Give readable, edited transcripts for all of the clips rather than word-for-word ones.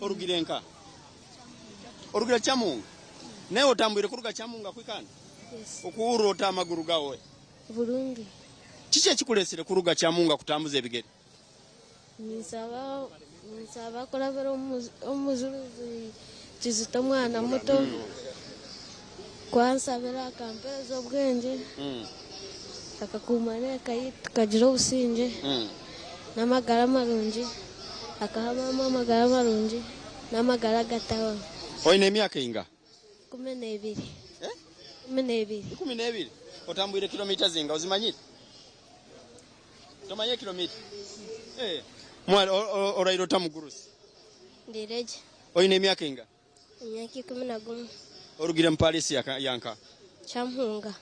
Orugire nka? Orugire Kyamunga? Nawe otambwire kuruga Kyamunga kuhika hanu? Yes. Okuhurra ota amaguru gawe? Burungi. Kiki ekikulesire kuruga Kyamunga kutambuza ebigere? Ninsaba ninsaba kurabira omu omujulizi Kizito omwana muto ku ansabira akampereza obwengye akakuuma n'eka yaitu tukagira obusingye n'amagara marungi akaha maama amagara marungi n'amagara agatahwaho. Oine emyaka eingaha? 12. 12. 12? Otambwire kilomita zingaha ozimanyire? Tomanya ekilomita? Eh, mwari oraire ota mugurusi? Ndaire gye. Oine emyaka eingaha? Emyaka 11. Orugire mu pariisi ya nka? Kyamuhunga.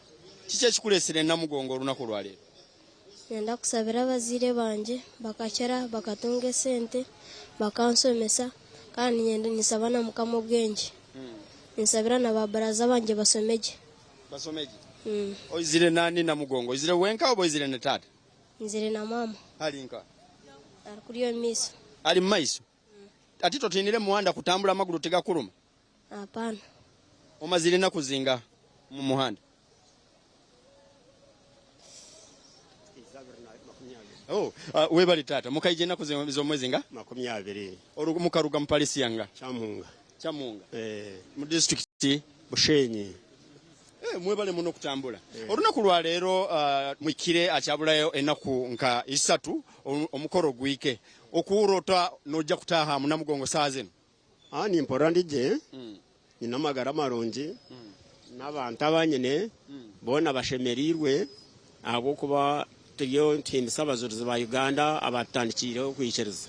Kiki ekikuretsire Namugongo orunaku orwaleero? Niinyenda kushabira abazaire bangye bakakira bakatunga esente bakansomesa kandi niinyenda ninsaba na Mukama obwengye. Ninsabira na ba buraza bangye bashome gye. Bashome gye. Oizire nani Namugongo? Oizire wenka oba oizire na taata? Nzire na maama. Ari nka? Ari kuriya omu maiso. Ari mu maiso? Ati totiinire muhanda kutambura amaguru tigakuruma? Hapana. Omazire enaku zingaha omu muhanda? Oh, uh, webale taata. Mukaija enaku z'omwezi nga? 20. Mukaruga mu palisi yanga? Kyamuhunga. Kyamuhunga. Eh. Mu disitulikiti? Bushenyi. Eh, mwebale muno okutambula. Eh. Olunaku lwa leero uh, mwikire akyabulayo enaku nka isatu omukoro gwike. Okuhurra ota noija kutaaha mu Namugongo saaha zinu? Ah, nimpurira ndi gye, nyine amagara marungi, n'abantu aba nyine boona bashemereirwe ahabw'okuba turiyo nituhimbisa abajurizi ba Uganda abaatutandikiireho okwikiriza.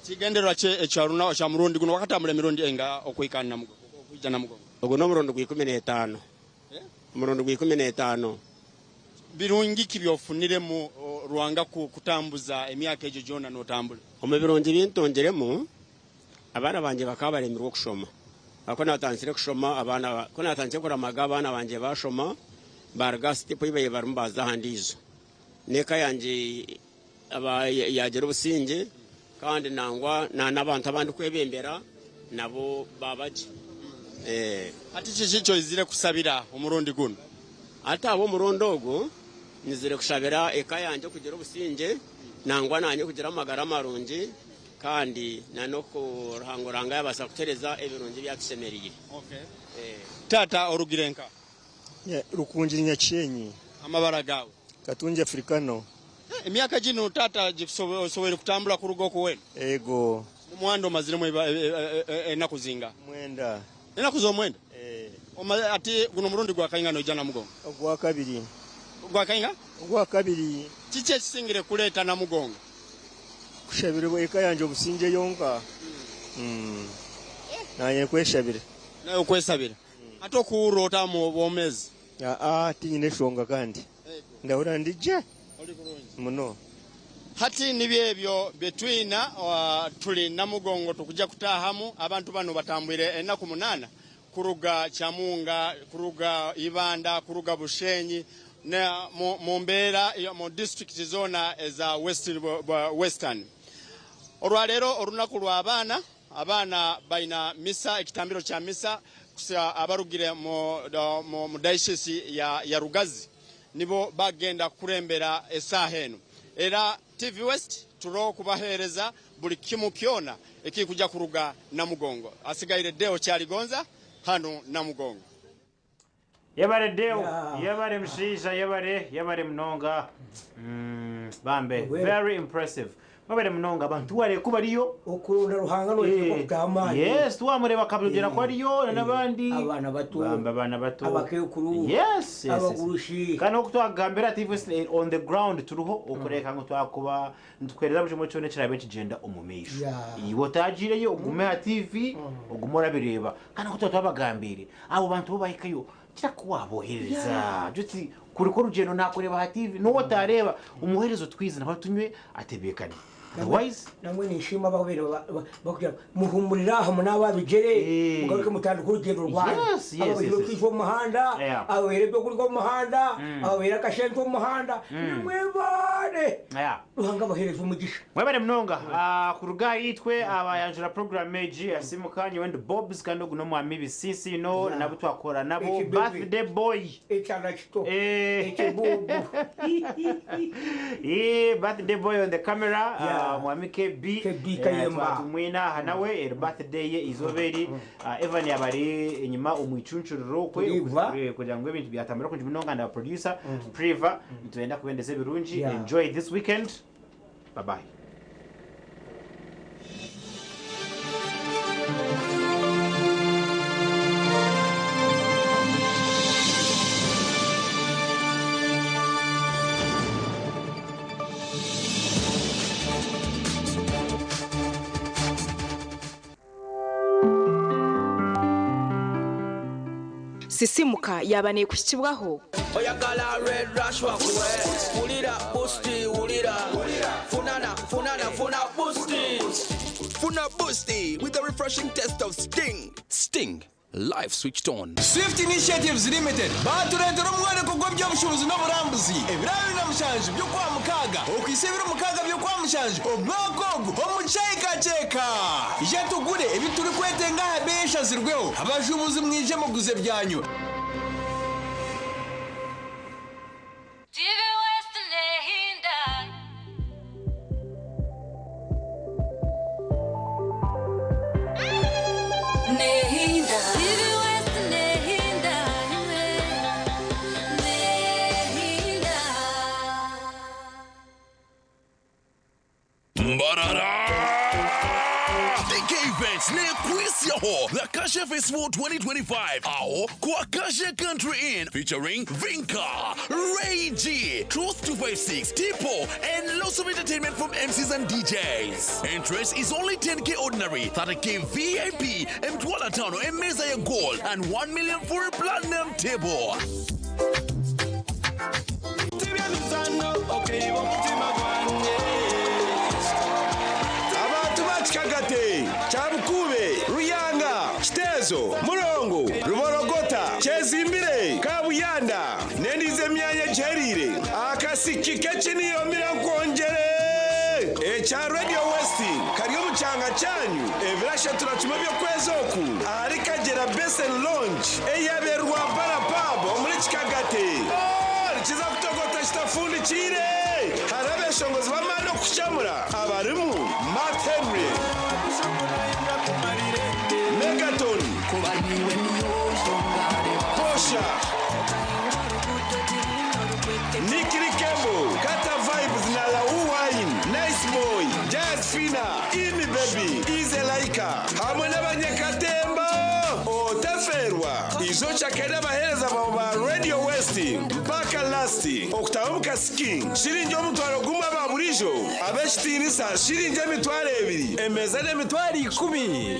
Kigendererwa ki ekya murundi guno? Wakatambura emirundi engaha okuhika Namugongo, okwija Namugongo? Ogu n'omurundi gw'ikumi n'etaano. Omurundi gw'ikumi n'etaano. Birungi ki by'ofuniremu Ruhanga kukutambuza emyaka egyo gyona n'otambura? Omu birungi ebi ntungiremu, abaana bangye bakaba baremirwe okushoma. Ku naatandikire kushoma, abaana ku naatandikire kuramaga abaana bangye baashoma, baaruga aha sitepu ei baabaire barimu baaza aha ndiijo. N'eka yangye yaagira obusingye kandi nangwa n'abantu abu ndikwebembera nabo baaba gye. Hati kiki eki oizire kusabira omurundi gunu? Hati ahabw'omurundi ogu, nyizire kushabira eka yangye okugira obusingye, nangwa naanye kugira amagara marungi kandi n'oku Ruhanga Ruhanga yaabaasa kutuheereza ebirungi ebi atushemereire. Taata orugire nka? Rukungiri Nyakishenyi. Amabara gaawe? Katungi Africano. Emyaka ginu taata osoboire kutambura kuruga oku weena? Ego. Mu muhanda omaziremu enaku zingaha? Mwenda. Enaku z'omwenda? Ati guno omurundi gwa kainga noija Namugongo? Ogwakabiri. Ogwa kainga? Ogwakabiri. Kiki ekisingire kureeta Namugongo? Kushabira eka yangye obusingye yonka. Nanye kweshabira. Naiwe okwesabira. Hati okuhurra ota omu bwomeezi? Aa, tinyine eshonga kandi ndahurira ndi gye muno. Hati nibyo ebyo bye twina, turi Namugongo tukuja kutaahamu. Abantu banu batambwire enaku munaana kuruga Kyamunga, kuruga Ibanda, kuruga Bushenyi mu mbeera mu disiturikiti zoona eza Western. Orwaleero orunaku rw'abaana. Abaana baina misa, ekitambiro kya misa kusa abarugire mu dayisisi ya Rugazi nibo bagenda kukurembera esaaha eno. Era TV West turoho kubahereza buli kimu kyona ekirikuja kuruga Namugongo. Asigaire Deo Kyaligonza hanu Namugongo. Yebare Deo, yebare mushaija, yebare, yebare munonga. Bambe, very impressive. Mwebare munonga abantu wareeba ku bariyo. Okuronda Ruhanga noteekwa kutaho amaani. Yes, tiwamureeba akarugira ku ariyo na n'abandi. Abaana bato. Bambe abaana bato. Abakekuru. Yes, yes. Abagurusi. Kandi nk'oku twakugambira TV on the ground turiho okureeka ngu twakuba Nitukuheereza buri kimwe kyona ekiraabe nikigyenda omu maisho. Iwe otaagiireyo ogume aha tiivi ogume orabireeba. Kandi nk'oku tuba twabagambiire, abo bantu bo bahikayo kira ku waaboherereza. Gira oti kureka orugyendo naakureeba aha tiivi, n'ou otaareeba omuheereze otwizi nawe atunywe atebeekane. Otherwise Namwe ninshima ababeire bakugira muhumurire aha munaaba bigyere, mugaruke mutandike orugyendo rwanyu. Ababaire otwizi omu muhanda, ababaire ebyokurya omu muhanda, ababaire akashente omu muhanda, nimwebare. Ruhanga abahereze omugisha. Mwebare munonga. Kuruga ahari itwe abayanjura program egi yasimuka, nyowe ndi Bobs, kandi ogu n'omwami Bisiisino, nabu twakora nabo. Ekibebe. Birthday boy. Ekyana kito. Ekibubu. Birthday boy on the camera, mwami KB. KB Kayemba. Twatumwine aha nawe, eri birthday ye izooba eri. Evan yaba ari enyima omu icunkuriro okwe, Priva. kugira ngu ebintu byatambura kurungi munonga, na producer Priva. Nitwenda kubendeza ebirungi. Enjoy this weekend. Bye bye. Sisimuka yaba neekuhikibwaho. Oyagala red rush wakuwe wulira busti wulira funana funana funa busti. Funa Boosty with the refreshing taste of Sting. Sting, life switched on. Swift Initiatives Limited batureetera omworeko gw'ebyobushubuzi n'oburambuzi ebiro 27 by'okwa mukaaga okwisa 26 by'okwa mushanju omwaka ogu omu kyekakyeka. Ije tugure ebi turikwetenga aha beeyi eshazirweho. Abashubuzi mwije muguze byanyu. TV West Nehinda. Nehinda. TV West Nehinda. Nehinda. Mbarara! DK Events ne Kwisiaho, the Kasha Festival 2025. Aho kwa Kasha Country Inn featuring Vinka, Ray G, Truth 256, Tipo, and lots of entertainment from MCs and DJs. Entrance is only 10K ordinary, 30K VIP, Mtwala Town, and Meza ya Gold, and 1 million for a platinum table. Abantu bakikagate Kyabukube, Ruyanga, Kitezo, Murongo, Ruborogota, Kyezimbire, Kabuyanda nendize emyanya egiherire akasiki kekiniyomire nkwongyere ekya Radio West kari omu kyanga kyanyu ebirasha turakimwe by'okwezi oku ahari Kagera Basin Lounge eyaberwa Bara Pub omuri Kikagate. Oh, nikiza kutogota kitafundikire. Hari abeshongozi b'amaani okukyamura abarimu Matt Henry, Megaton, Posha, Nicky Kembo, Kata Vibes na Lau Wine, Nice Boy, Jazz Fina, Imi Baby, Ize Laika, hamwe n'abanyakatemba otaferwa izo chakene abahereza bawe ba Radio West mpaka last okutaba mukasiki shiringi 10,000 aba burijo ab'ekitiinisa shiringi 20,000 emeza n'emitwaro 10.